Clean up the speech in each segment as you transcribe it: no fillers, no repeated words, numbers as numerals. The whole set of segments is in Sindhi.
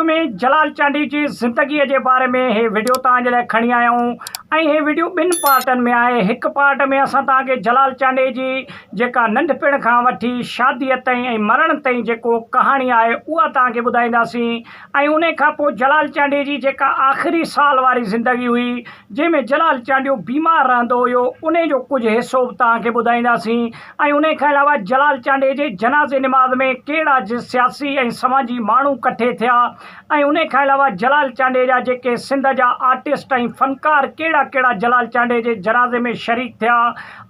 وڊيو ۾ جلال چانڊيي جي زندگي جي باري ۾ هي وڊيو توهان جي لاء کڻي آيا آهيون ۽ هي وڊيو ٻن پارٽن ۾ آهي هڪ پارٽ ۾ اسان توهان کي جلال چانڊيي جي جيڪا ننڍپڻ کان وٺي شادي تائين ۽ مرڻ تائين جيڪو ڪهاڻي آهي اها توهان کي ٻڌائينداسين ۽ انهي کان پوء جلال چانڊيي جي جيڪا آخري سال واري زندگي هئي جنهن ۾ جلال چانڊيو بيمار رهندو هيو انهي جو ڪجهه حصو به توهان کي ٻڌائينداسين ۽ انهي کان علاوه جلال چانڊيي جي جنازي نماز ۾ ڪهڙا سياسي ۽ سماجي ماڻهو ڪٺي ٿيا ۽ انهي کان علاوه جلال چانڊيي جا جيڪي سنڌ جا آرٽسٽ ۽ فنڪار ڪهڙا ڪهڙا جلال چانڊيي جي جنازي ۾ شريڪ ٿيا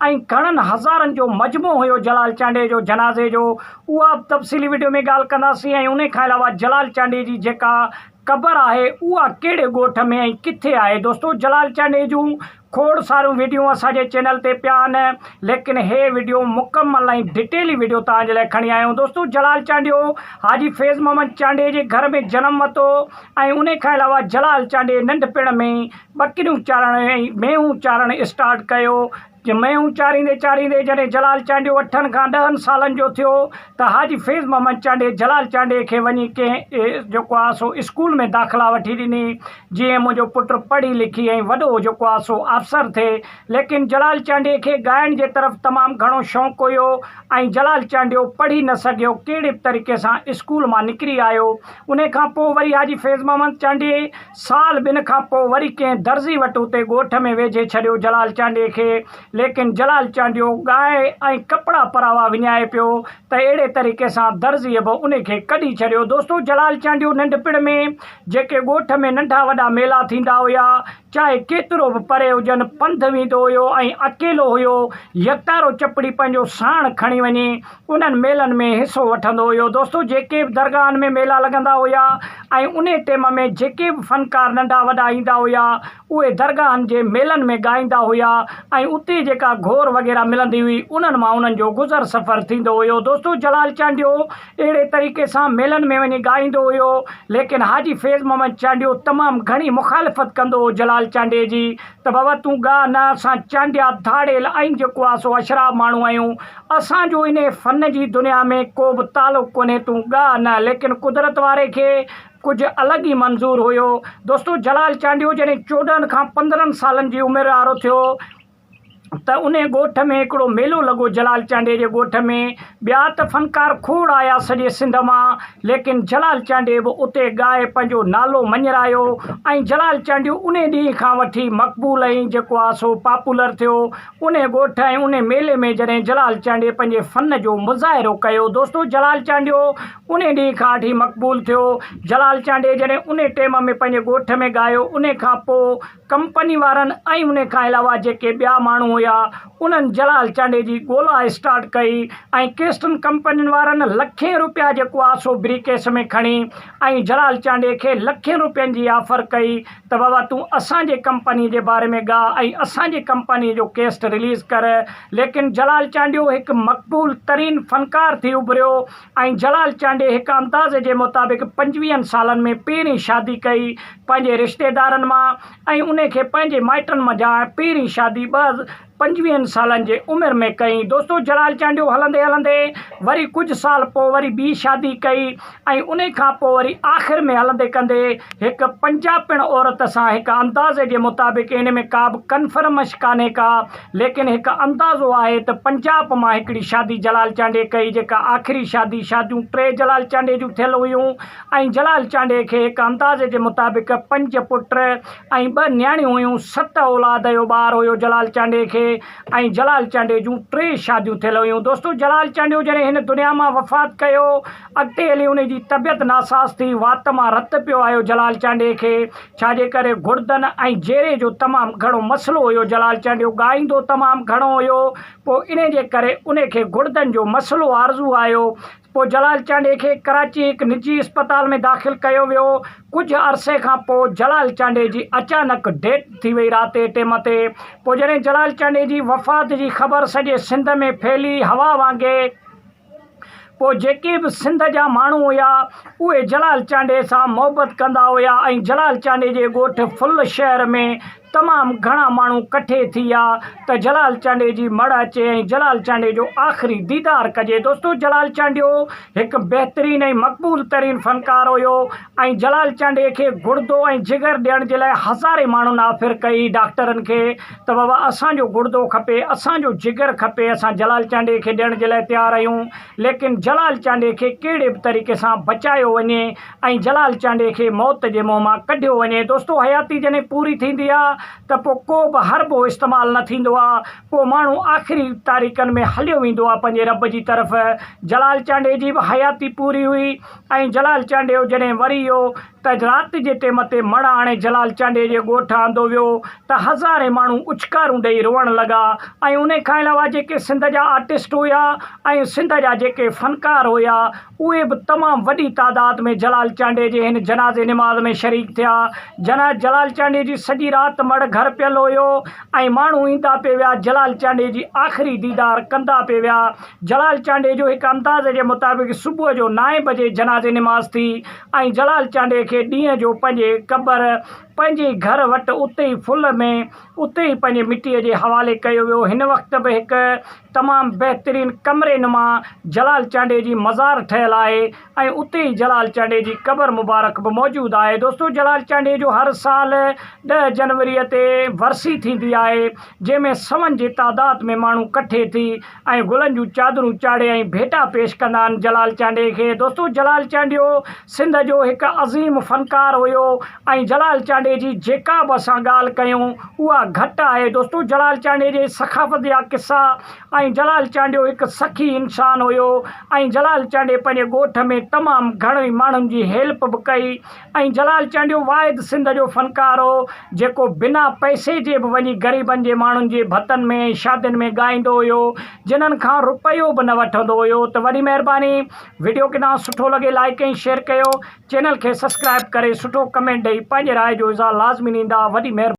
۽ گهڻن هزارن جو مجموعو هيو جلال چانڊيي جو جنازي جو اها به تفصيلي وڊيو ۾ ڳالهه ڪنداسين ۽ انهي کان علاوه جلال چانڊيي جي جيڪا قبر آهي اها ڪهڙي ڳوٺ ۾ ۽ ڪٿي آهي دوستو جلال چانڊيي جون کوڙ ساريون وڊيون اسان جي چينل تي پيا آهن ليڪن هي وڊيو مڪمل ۽ ڊيٽيلي وڊيو توهان جي لاء کڻي آيو آهيون دوستو جلال چانڊيو حاجي فيض محمد چانڊيي جي گهر ۾ جنم ورتو ۽ انهي کان علاوه جلال چانڊيي ننڍپڻ ۾ ئي ٻڪريون چارڻ ۽ مينهون چارڻ اسٽارٽ ڪيو جي مينهون چاريندي چاريندي جڏهن جلال چانڊيو اٺن کان ڏهن سالن جو ٿيو ته حاجي فيض محمد چانڊيي جلال چانڊيي کي وڃي ڪنهن جيڪو آهي سو اسڪول ۾ داخلا وٺي ڏني جيئن منهنجو پٽ پڙهي لکي ۽ وڏو جيڪو آهي سو آفسر ٿئي ليڪن جلال چانڊيي کي ڳائڻ جي طرف تمام گهڻو شوق هيو ۽ جلال چانڊيو پڙهي نه سگهيو ڪهڙي به طريقي سان اسڪول مان نڪري آيو انهي کان پوء وري حاجي فيض محمد چانڊيي سال ٻن کان پوء وري ڪنهن درزي وٽ اتي ڳوٺ ۾ ويجهي ڇڏيو جلال چانڊيي کي، ليڪن جلال چانڊيو ڳائي ۽ ڪپڙا پراوا وڃائي پيو ته اهڙي طريقي سان درزيء به ان کي ڪڍي ڇڏيو. دوستو جلال چانڊيو ننڍپڻ ۾ جيڪي ڳوٺ ۾ ننڍا وڏا ميلا ٿيندا هيا، چاهي ڪيترو به پري هجن، پنڌ ويندو هيو ۽ اڪيلو هيو، يڪتارو چپڙي پنهنجو ساڻ کڻي وڃي انهن ميلن ۾ حصو وٺندو هيو. دوستو جيڪي به درگاهن ۾ ميلا لڳندا هيا ۽ انهي ٽيم ۾ جيڪي به فنڪار ننڍا وڏا ايندا هيا اهي درگاهن جي ميلن ۾ ڳائيندا هيا ۽ اتي جيڪا گهور وغيره ملندي هئي انهن مان انهن جو گذر سفر ٿيندو هيو. دوستو جلال چانڊيو اهڙي طريقي سان ميلن ۾ وڃي ڳائيندو هيو ليڪن حاجي فيض محمد چانڊيو تمام گهڻي مخالفت ڪندو هو جلال چانڊيي جي ته بابا تون ڳاء نه اسان چانڊيا ڌاڙيل ۽ جيڪو آ سو اشراف ماڻهو آهيون اسان جو انهي فن جي دنيا ۾ ڪو به تعلق ڪونهي تون ڳاء نه ليڪن قدرت واري کي ڪجهه الڳ ئي منظور هيو دوستو جلال چانڊيو جڏهن 14 کان 15 سالن جي عمر وارو ٿيو ته انهي ڳوٺ ۾ هڪڙو ميلو لڳو جلال چانڊيي جي ڳوٺ ۾ ٻيا ته فنڪار کوڙ آيا سڄي سنڌ مان ليڪن جلال چانڊيي به اتي ڳائي پنهنجو نالو مڃرايو ۽ جلال چانڊيو انهي ڏينهن کان وٺي مقبول ۽ جيڪو آ سو پاپولر ٿيو انهي ڳوٺ ۽ انهي ميلي ۾ جڏهن جلال چانڊيي پنهنجي فن جو مظاهرو ڪيو دوستو جلال چانڊيو انهي ڏينهن کان وٺي مقبول ٿيو جلال چانڊيي جڏهن انهي ٽيم ۾ پنهنجي ڳوٺ ۾ ڳايو انهي کان پوء ڪمپني وارن ۽ انهي کان علاوه جيڪي ٻيا ماڻهو هيا انهن جلال چانڊيي جي ڳولا اسٽارٽ ڪئي ۽ ڪيسٽن ڪمپنين وارن لکين روپيا جيڪو آ سو بري ڪيس ۾ کڻي ۽ جلال چانڊيي کي لکين روپين جي آفر ڪئي ته بابا تون اسان جي ڪمپني جي باري ۾ ڳاء ۽ اسان جي ڪمپني جو ڪيسٽ رليز ڪر ليڪن جلال چانڊيو هڪ مقبول ترين فنڪار ٿي اڀريو ۽ جلال چانڊيي هڪ اندازي جي مطابق پنجويهن سالن ۾ پهرين شادي ڪئي پنهنجي رشتيدارن مان ۽ انهي کي پنهنجي مائٽن منجهان پهرين شادي ٻه پنجويهن سالن جي عمر ۾ ڪئي. دوستو جلال چانڊيو هلندي هلندي وري ڪجهه سال پوء وري ٻي شادي ڪئي ۽ انهي کان پوء وري آخر ۾ هلندي ڪندي هڪ پنجاپڻ عورت سان هڪ اندازي جي مطابق ان ۾ ڪا به ڪنفرمش ڪانهي ڪا ليڪن هڪ اندازو آهي ته پنجاب مان هڪڙي شادي جلال چانڊيي ڪئي جيڪا آخري شادي شاديون ٽي جلال چانڊيي جون ٿيل هيون ۽ جلال چانڊيي کي هڪ اندازي جي مطابق پنج پٽ ۽ ٻه نياڻيون هيون، ست اولاد جو ٻار هيو جلال چانڊيي کي ۽ جلال چانڊيي جون ٽي شاديون ٿيل هيون. دوستو جلال چانڊيو جڏهن هن دنيا مان وفات ڪيو اڳتي هلي ان جي طبيعت ناساز ٿي وات مان رت پيو آيو جلال چانڊيي کي ڇا جي ڪري گڙدن ۽ جيري جو تمام گهڻو مسئلو هيو جلال چانڊيو ڳائيندو تمام گهڻو هيو پوء انهي جي ڪري انهي کي گڙدن جو مسئلو عارضو آيو پوء جلال چانڊيي کي ڪراچي هڪ نجي اسپتال ۾ داخل ڪيو ويو. ڪجهه عرصي کان پوء جلال چانڊيي جي اچانڪ ڊيٿ ٿي وئي رات جي ٽيم تي. پوء جڏهن جلال چانڊيي جي وفات جي خبر سڄي سنڌ ۾ ڦهلي هوا وانگي پوء جيڪي به سنڌ جا ماڻهو هيا اهي جلال چانڊيي سان محبت ڪندا هيا ۽ جلال چانڊيي جي ڳوٺ ڦل شهر ۾ تمام گهڻا ماڻهو ڪٺي ٿي ويا ته جلال چانڊيي جي مڙهه اچي ۽ جلال چانڊيي جو آخري ديدار ڪجي. دوستو جلال چانڊيو هڪ بهترين ۽ مقبول ترين فنڪار هيو ۽ جلال چانڊيي کي گڙدو ۽ جگر ڏيڻ جي لاء هزارين ماڻهن آفر ڪئي ڊاڪٽرن کي ته بابا اسان جو گڙدو کپي اسان جو جگر کپي اسان جلال چانڊيي کي ڏيڻ جي لاء تيار آهيون ليڪن جلال چانڊيي کي ڪهڙي به طريقي سان بچايو وڃي ۽ جلال چانڊيي کي موت جي منهن مان ڪڍيو وڃي دوستو حياتي جڏهن پوري ٿيندي آ ته پوء ڪو به حربو استعمال نه ٿيندو آ پوء ماڻهو آخري تاريخن ۾ هليو ويندو آ پنهنجي رب جي طرف جلال چانڊيي جي به حياتي پوري هئي ۽ جلال چانڊيو جڏهن وري ويو ته رات جي ٽيم تي مڙ آڻي جلال چانڊيي جي ڳوٺ آندو ويو ته هزارين ماڻهو اڇڪارون ڏئي روئڻ لڳا ۽ انهي کان علاوه جيڪي سنڌ جا آرٽسٽ هيا ۽ سنڌ جا جيڪي فنڪار هيا اهي به تمام وڏي تعداد ۾ جلال چانڊيي جي هن جنازي نماز ۾ شريڪ ٿيا. جلال چانڊيي جي سڄي رات مڙ گهر پيل هيو ۽ ماڻهو ايندا پئي ويا جلال چانڊيي جي آخري ديدار ڪندا پئي ويا. جلال چانڊيي جو هڪ اندازي جي مطابق صبح جو نائين بجي جنازي نماز ٿي ۽ جلال چانڊيي کي ڏينهن جو پنهنجي قبر پنهنجي ئي گهر وٽ اتي ئي ڦل ۾ اتي ئي پنهنجي مٽيء جي حوالي ڪيو ويو. هن وقت به هڪ تمام بهترين ڪمري نما جلال چانڊيي جي مزار ٺهيل آهي ۽ اتي ئي جلال چانڊيي جي قبر مبارڪ به موجود آهي. دوستو جلال چانڊيي جو هر سال ڏهه جنوريء تي ورسي ٿيندي آهي جنهن ۾ سون جي تعداد ۾ ماڻهو ڪٺي ٿي ۽ گلن جون چادرون چاڙهي ۽ ڀيٽا پيش ڪندا آهن جلال چانڊيي کي دوستو جلال چانڊيو سنڌ جو هڪ عظيم فنڪار هيو ۽ جلال چانڊيي جي جيڪا به اسان ڳالهه ڪيون اها گهٽ آهي دوستو جلال چانڊيي جي سخاوت جا قصا ۽ جلال چانڊيو هڪ سخي انسان هيو ۽ جلال چانڊيي پنهنجي ڳوٺ ۾ تمام گهڻي ماڻهن جي هيلپ به ڪئي ۽ جلال چانڊيو واحد سنڌ جو فنڪار هو جيڪو بنا پئسي جي به وڃي غريبن جي ماڻهن جي ڀتن ۾ ۽ شادين ۾ ڳائيندو هيو جنھن کان رپيو به نه وٺندو هيو ته وڏي مهرباني وڊيو ڪڏهن سٺو لڳي لائيڪ ۽ شيئر ڪيو چينل کي سسڪرائب ڪري سٺو ڪمينٽ ڏئي پنهنجي راء جو اظهار لازمي ڏيندا وڏي مهرباني.